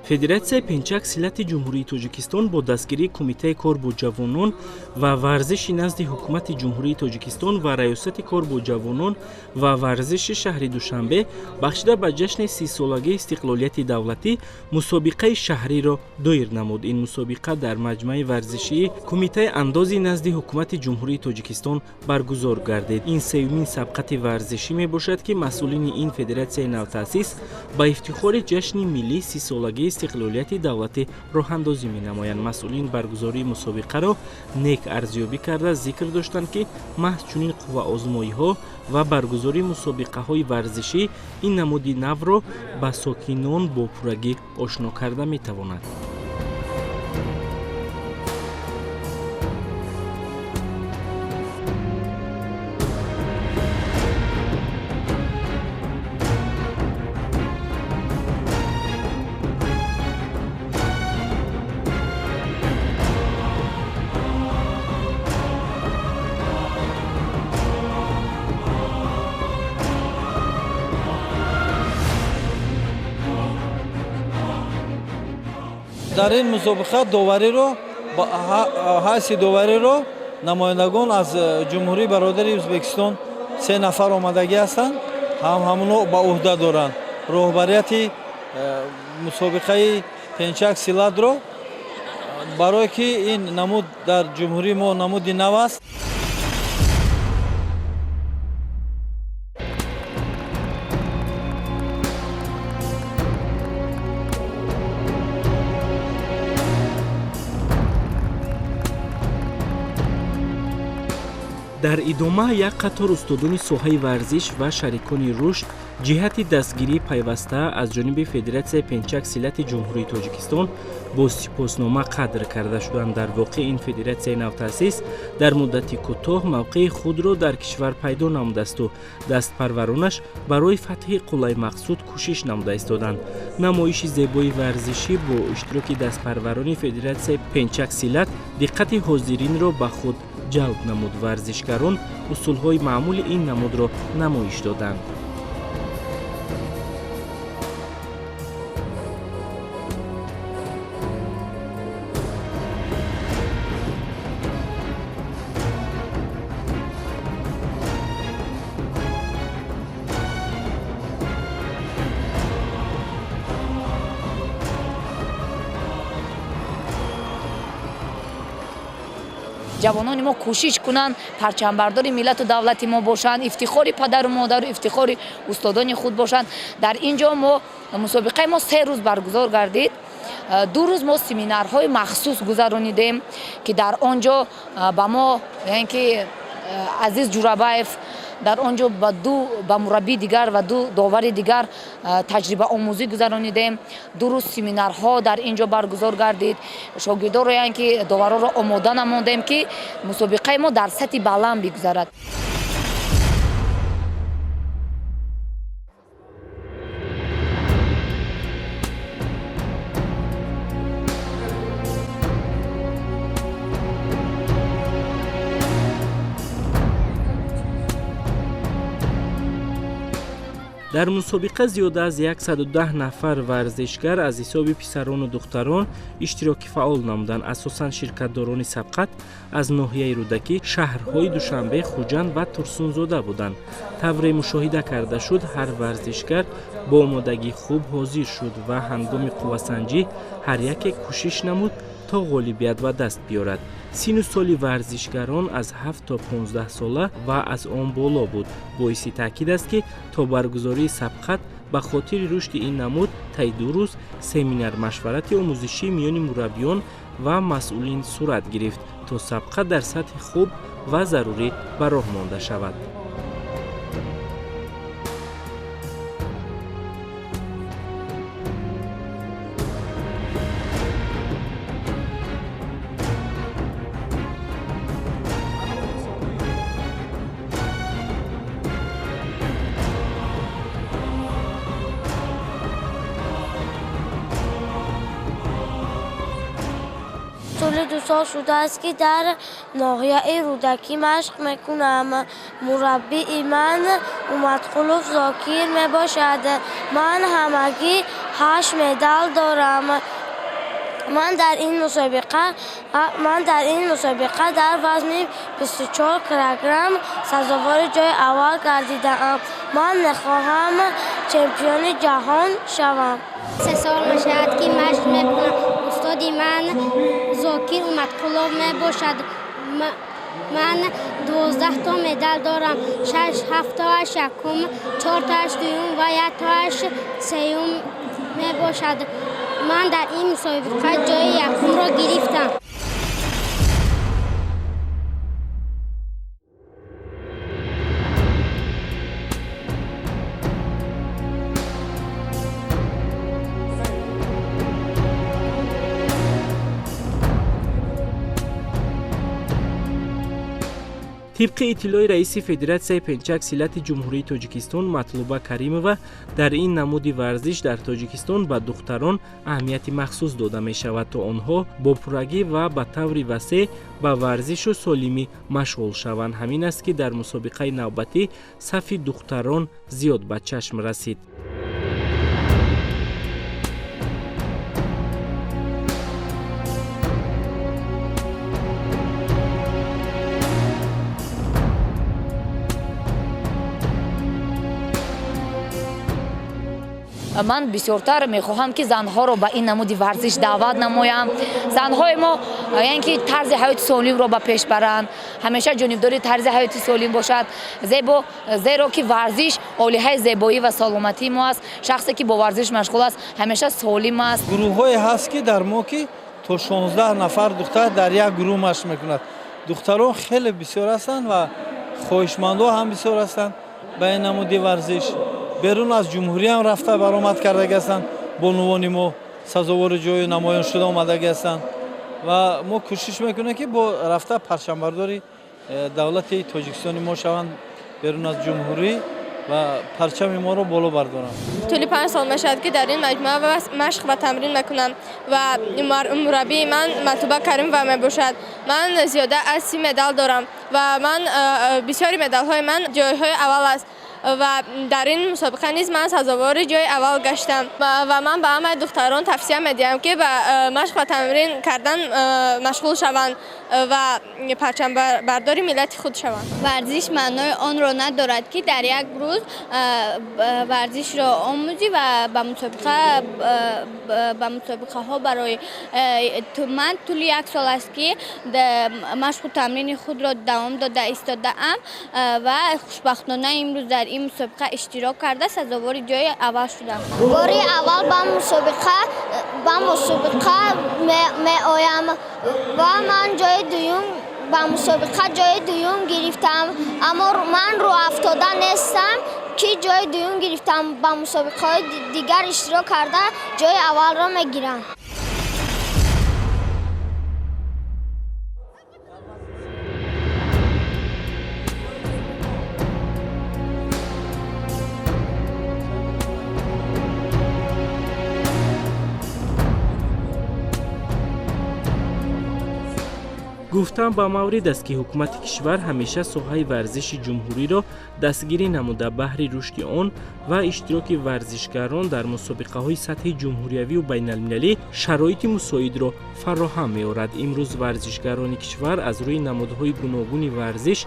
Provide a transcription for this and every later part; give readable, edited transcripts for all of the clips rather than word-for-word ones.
Федератсияи пенчак силати Ҷумҳурии Тоҷикистон бо дастгирии Кумитаи кор бо ҷавонон ва варзиши назди Ҳукумати Ҷумҳурии Тоҷикистон ва Раёсати кор бо ҷавонон ва варзиши шаҳри Душанбе бахшида ба ҷашни 30-солагии истиқлолияти давлатӣ мусобиқаи шаҳриро доир намуд. Ин мусобиқа дар маҷмӯаи варзишии Кумитаи андози назди Ҳукумати Ҷумҳурии Тоҷикистон баргузор гардид. Ин сеюмин сабқати варзишӣ мебошад, ки масъулини ин федератсияи навтаъсис ба ифтихори ҷашни миллии 30-солагии истиқлолияти давлатӣ роҳандозӣ менамоянд. Масъулин баргузории мусобиқаро нек арзёбӣ карда зикр доштанд, ки маҳз чунин қувваозмоиҳо ва баргузории мусобиқаҳои варзишӣ ин намуди навро ба сокинон бо пуррагӣ ошно карда метавонад. Дар ин мусобиқа довариро ҳайси довариро намояндагон аз Ҷумҳурии бародари Ӯзбекистон 3 нафар омадагӣ ҳастанд, ҳам ҳамоно ба уҳда доранд. Роҳбарияти мусобиқаи пенчак силатро, барое ки ин намуд дар ҷумҳурии мо намуди нав аст. Дар идома як қатор устодони соҳаи варзиш ва шарикони рушд ҷиҳати дастгирии пайваста аз ҷониби Федератсияи пенчак силати Ҷумҳурии Тоҷикистон бо сипоснома қадр карда шуданд. Дар воқеъ ин федератсияи навтаъсис дар муддати кӯтоҳ мавқеи худро дар кишвар пайдо намудасту дастпарваронаш барои фатҳи қуллаи мақсуд кӯшиш намуда истоданд. Намоиши зебои варзишӣ бо иштироки дастпарварони Федератсияи пенчак силат диққати ҳозиринро ба худ ҷалб намуд. Варзишгарон усулҳои маъмули ин намудро намоиш доданд. Ҷавонони мо кӯшиш кунанд парчамбардори миллату давлати мо бошанд, ифтихори падару модару ифтихори устодони худ бошанд. Дар ин ҷо мо мусобиқаи мо 3 рӯз баргузор гардид. 2 рӯз мо семинарҳои махсус гузаронидем, ки дар он ҷо ба мо, яъне ки Азиз Ҷурабаев дар он ҷо ба мураббии дигар ва 2 довари дигар таҷрибаомӯзӣ гузаронидем. 2 рӯз семинарҳо дар ин ҷо баргузор гардид. Шогирдоро, яъне ки довароро омода намондем, ки мусобиқаи мо дар сатҳи баланд бигузарад. Дар мусобиқа зиёда аз 110 нафар варзишгар аз ҳисоби писарону духтарон иштироки фаъол намуданд. Асосан ширкатдорони сабқат аз ноҳияи Рӯдакӣ, шаҳрҳои Душанбе, Хуҷанд ва Турсунзода буданд. Тавре мушоҳида карда шуд, ҳар варзишгар бо омодагии хуб ҳозир шуд ва ҳангоми қуввасанҷӣ ҳар яке кӯшиш намуд то ғолибият ба даст биёрад. Сину соли варзишгарон аз 7 то 15 сола ва аз он боло буд. Боиси таъкид аст, ки то баргузории сабқат ба хотири рушди ин намуд таи 2 рӯз семинар машварати омӯзишӣ миёни мураббиён ва масъулин сурат гирифт, то сабқат дар сатҳи хуб ва зарурӣ ба роҳ монда шавад. Соли Тӯли 2 сол шудааст, ки дар ноҳияи Рӯдакӣ машқ мекунам. Мураббии ман Умадқулов Зокир мебошад. Ман ҳамагӣ 8 медал дорам. Ман дар ин мусобиқа дар вазни 24 килограмм сазовори ҷои аввал гардидаам. Ман мехоҳам чемпиони ҷаҳон шавам. 3 сол мешавад, ки машқ мекунам. Устоди ман Зокир Умадқулов мебошад. Ман 12 то медал дорам. 6-7 тоаш якум, 4 тоаш дуюм ва 1 тоаш сеюм мебошад. Ман дар ин мусобиқа ҷои якумро гирифтам. Тибқи иттилои раиси Федератсияи пенчак силати Ҷумҳурии Тоҷикистон Матлуба Каримова, дар ин намуди варзиш дар Тоҷикистон ба духтарон аҳамияти махсус дода мешавад, то онҳо бо пуррагӣ ва ба таври васеъ ба варзишу солимӣ машғул шаванд. Ҳамин аст, ки дар мусобиқаи навбатӣ сафи духтарон зиёд ба чашм расид. Ман бисёртар мехоҳам, ки занҳоро ба ин намуди варзиш даъват намоям. Занҳои мо яъне ки тарзи ҳаёти солимро ба пеш баранд, ҳамеша ҷонибдори тарзи ҳаёти солим бошад, зеро ки варзиш олиҳаи зебоӣ ва саломатии мо аст. Шахсе ки бо варзиш машғул аст, ҳамеша солим аст. Гурӯҳҳое ҳаст, ки дар мо ки то 16 нафар духтар дар як гурӯҳ машқ мекунад. Духтарон хеле бисёр ҳастанд ва хоҳишмандҳо ҳам бисёр ҳастанд ба ин намуди варзиш. Берун аз ҷумҳурӣ ҳам рафта баромад кардаги ҳастанд, бонувони мо сазовори ҷои намоён шуда омадаги ҳастанд ва мо кӯшиш мекунем, ки бо рафта парчамбардори давлати Тоҷикистони мо шаванд берун аз ҷумҳурӣ ва парчами моро боло бардоранд. Тӯли 5 сол мешавад, ки дар ин маҷмӯа машқ ва тамрин мекунам ва мураббии ман Матлуба Каримова мебошад. Ман зиёда аз 30 медал дорам ва ман бисёри медалҳои ман ҷойҳои аввал аст ва дар ин мусобиқа низ ман сазовори ҷои аввал гаштам ва ман ба ҳамаи духтарон тавсия медиҳам, ки ба машқ ва тамрин кардан машғул шаванд ва парчамбардори миллати худ шаванд. Варзиш маънои онро надорад, ки дар як рӯз варзишро омӯзӣ ва ба мусобиқаҳо барои. Ман тӯли 1 сол аст, ки машқу тамрини худро давом дода истодаам ва хушбахтона имрӯз дар ин мусобиқа иштирок карда сазовори ҷои аввал шудам. Бори аввал ба мусобиқа меоям ва ман ҷои дуюм ба мусобиқа ҷои дуюм гирифтам, аммо ман рӯафтода нестам, ки ҷои дуюм гирифтам. Ба мусобиқаҳои дигар иштирок карда ҷои аввалро мегирам. Гуфтан ба маврид аст, ки ҳукумати кишвар ҳамеша соҳаи варзиши ҷумҳуриро дастгирӣ намуда, баҳри рушди он ва иштироки варзишгарон дар мусобиқаҳои сатҳи ҷумҳуриявию байналмилалӣ шароити мусоидро фароҳам меорад. Имрӯз варзишгарони кишвар аз рӯи намудҳои гуногуни варзиш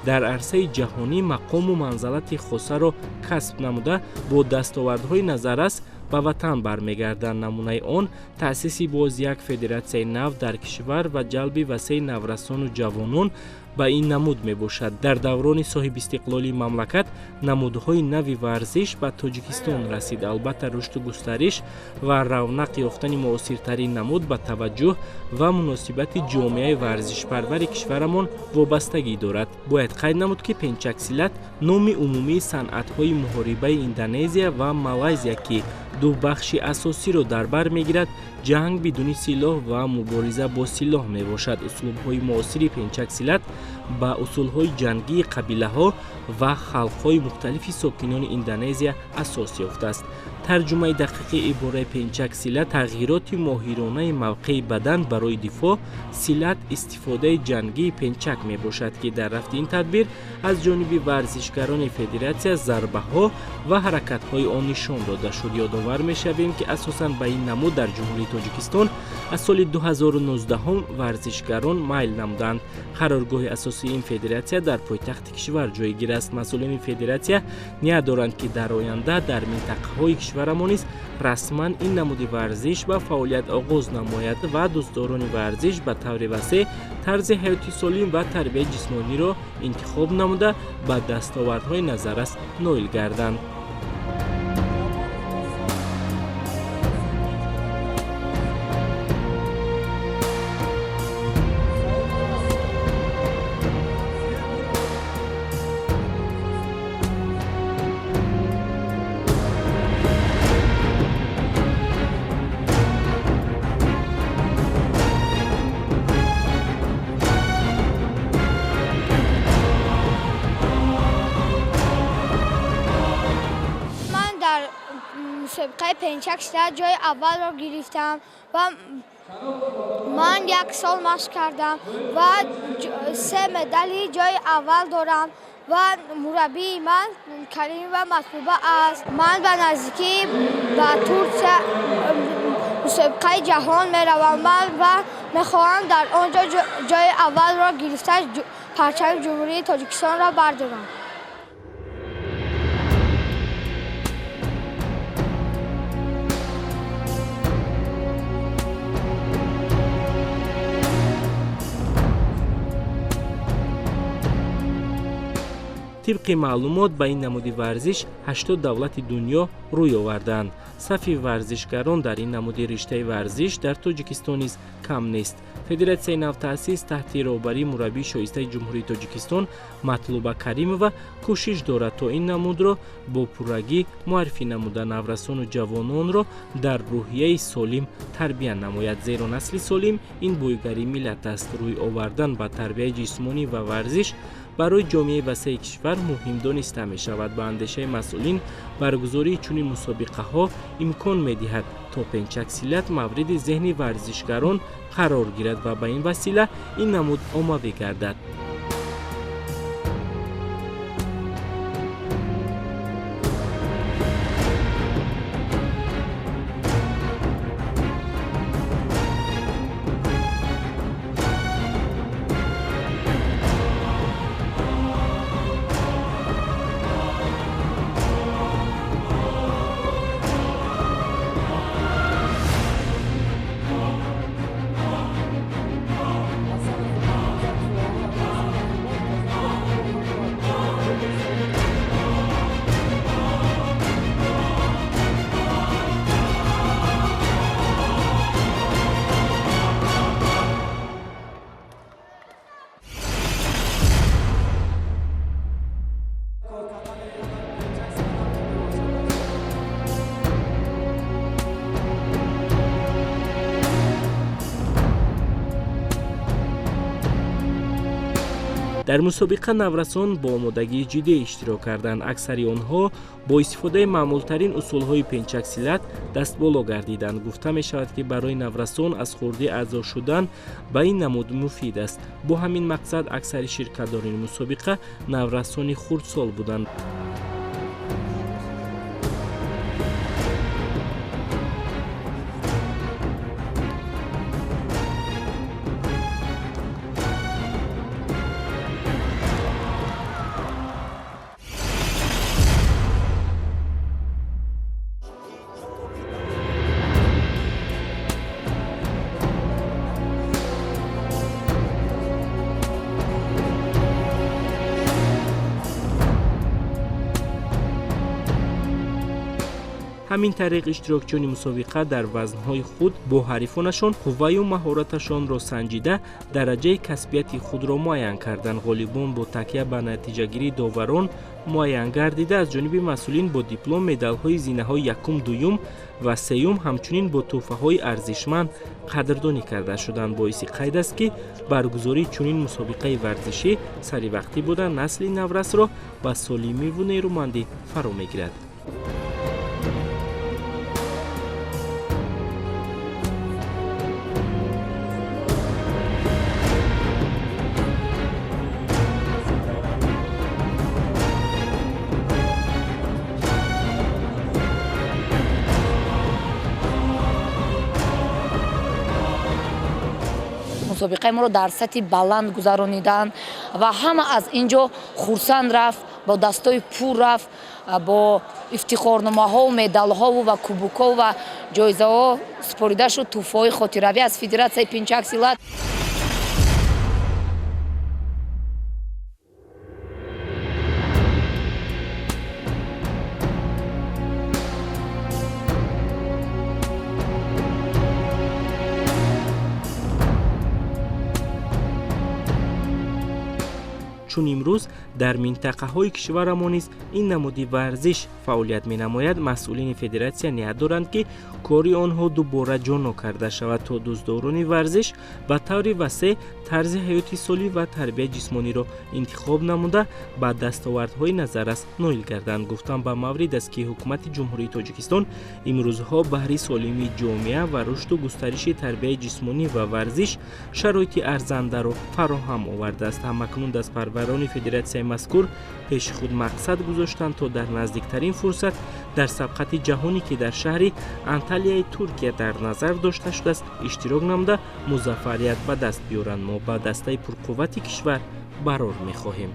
дар арсаи ҷаҳонӣ мақому манзалати хосаро касб намуда, бо дастовардҳои назаррас ба ватан бармегарданд. Намунаи он таъсиси боз як федератсияи нав дар кишвар ва ҷалби васеи наврасону ҷавонон ба ин намуд мебошад. Дар даврони соҳибистиқлолии мамлакат намудҳои нави варзиш ба Тоҷикистон расид. Албатта, рушду густариш ва равнақ ёфтани муосиртарин намуд ба таваҷҷӯҳ ва муносибати ҷомеаи варзишпарвари кишварамон вобастагӣ дорад. Бояд қайд намуд, ки пенчаксилат номи умумии санъатҳои муҳорибаи Индонезия ва Малайзия, ки ду бахши асосиро дар бар мегирад, ҷанг бидуни силоҳ ва мубориза бо силоҳ мебошад. Услубҳои муосири пенчаксилат ба усулҳои ҷангии қабилаҳо ва халқҳои мухталифи сокинони Индонезия асос ёфтааст. Тарҷумаи дақиқи ибораи пенчак силат тағйироти моҳиронаи мавқеи бадан барои дифоъ, силат истифодаи ҷангии пенчак мебошад, ки дар рафти ин тадбир аз ҷониби варзишгарони федератсия зарбаҳо ва ҳаракатҳои он нишон дода шуд. Ёдовар мешавем, ки асосан ба ин намуд дар Ҷумҳурии Тоҷикистон аз соли 2019 варзишгарон майл намуданд. Қароргоҳи асосии ин федератсия дар пойтахти кишвар ҷойгир аст. Масъулони федератсия ният доранд, ки дар оянда дар минтақаҳои кишварамон низ расман ин намуди варзиш ба фаъолият оғоз намояд ва дӯстдорони варзиш ба таври васеъ тарзи ҳаёти солим ва тарбияи ҷисмониро интихоб намуда ба дастовардҳои назаррас ноил гарданд. Мусобиқаи пенчак силат ҷои аввалро гирифтам ва ман як сол машқ кардам ва 3 медали ҷои аввал дорам ва мураббии ман Каримова Матлуба аст. Ман ба наздикӣ ба Турсия мусобиқаи ҷаҳон меравам ва мехоҳам дар он ҷо ҷои аввалро гирифта парчами Ҷумҳурии Тоҷикистонро бардорам. Тибқи маълумот ба ин намуди варзиш 80 давлати дунё рӯй оварданд. Сафи варзишгарон дар ин намуди риштаи варзиш дар Тоҷикистон низ кам нест. Федератсияи навтаъсис таҳти роҳбарии мураббии шоистаи Ҷумҳурии Тоҷикистон Матлуба Каримова кӯшиш дорад, то ин намудро бо пуррагӣ муаррифӣ намуда наврасону ҷавононро дар рӯҳияи солим тарбия намояд, зеро насли солим ин бойгарии миллат аст. Рӯй овардан ба тарбияи ҷисмонӣ ва варзиш барои ҷомеаи васеи кишвар муҳим дониста мешавад. Ба андешаи масъулин, баргузории чунин мусобиқаҳо имкон медиҳад, то пенчак силат мавриди зеҳни варзишгарон қарор гирад ва ба ин васила ин намуд оммавӣ гардад. Дар мусобиқа наврасон бо омодагии ҷиддӣ иштирок карданд. Аксари онҳо бо истифодаи маъмултарин усулҳои пенчаксилат дастболо гардиданд. Гуфта мешавад, ки барои наврасон аз хурдӣ аъзо шудан ба ин намуд муфид аст. Бо ҳамин мақсад аксари ширкатдорони мусобиқа наврасони хурдсол буданд. Ҳамин тариқ иштирокчиёни мусобиқа дар вазнҳои худ бо ҳарифонашон қувваю маҳораташонро санҷида дараҷаи касбияти худро муайян карданд. Ғолибон бо такя ба натиҷагирии доварон муайян гардида аз ҷониби масъулин бо диплом, медалҳои зинаҳои якум, дуюм ва сеюм, ҳамчунин бо тӯҳфаҳои арзишманд қадрдонӣ карда шуданд. Боиси қайд аст, ки баргузории чунин мусобиқаи варзишӣ саривақтӣ буда насли наврасро ба солимиву нерӯмандӣ фаро мегирад. Мусобиқаи моро дар сатҳи баланд гузарониданд ва ҳама аз ин ҷо хурсанд рафт, бо дастои пур рафт, бо ифтихорномаҳову медалҳову ва кубокҳо ва ҷоизаҳо супорида шуд, тӯҳфаҳои хотиравӣ аз Федератсияи пенчак силат. Чун имрӯз дар минтақаҳои кишварамон низ ин намуди варзиш фаъолият менамояд, масъулини федератсия ният доранд, ки кори онҳо дубора ҷоннок карда шавад, то дӯстдорони варзиш ба таври васеъ тарзи ҳаёти солим ва тарбияи ҷисмониро интихоб намуда, ба дастовардҳои назаррас ноил гарданд. Гуфтан ба маврид аст, ки Ҳукумати Ҷумҳурии Тоҷикистон имрӯзҳо баҳри солимии ҷомеа ва рушду густариши тарбияи ҷисмонӣ ва варзиш шароити арзандаро фароҳам овардааст. Ҳамакнун дастпарварони федератсияи мазкур пеши худ мақсад гузоштанд, то дар наздиктарин фурсат дар сабқати ҷаҳонӣ, ки дар шаҳри Анталияи Туркия дар назар дошта шудааст, иштирок намуда, музаффарият ба даст биёранд. Мо ба дастаи пурқуввати кишвар барор мехоҳем.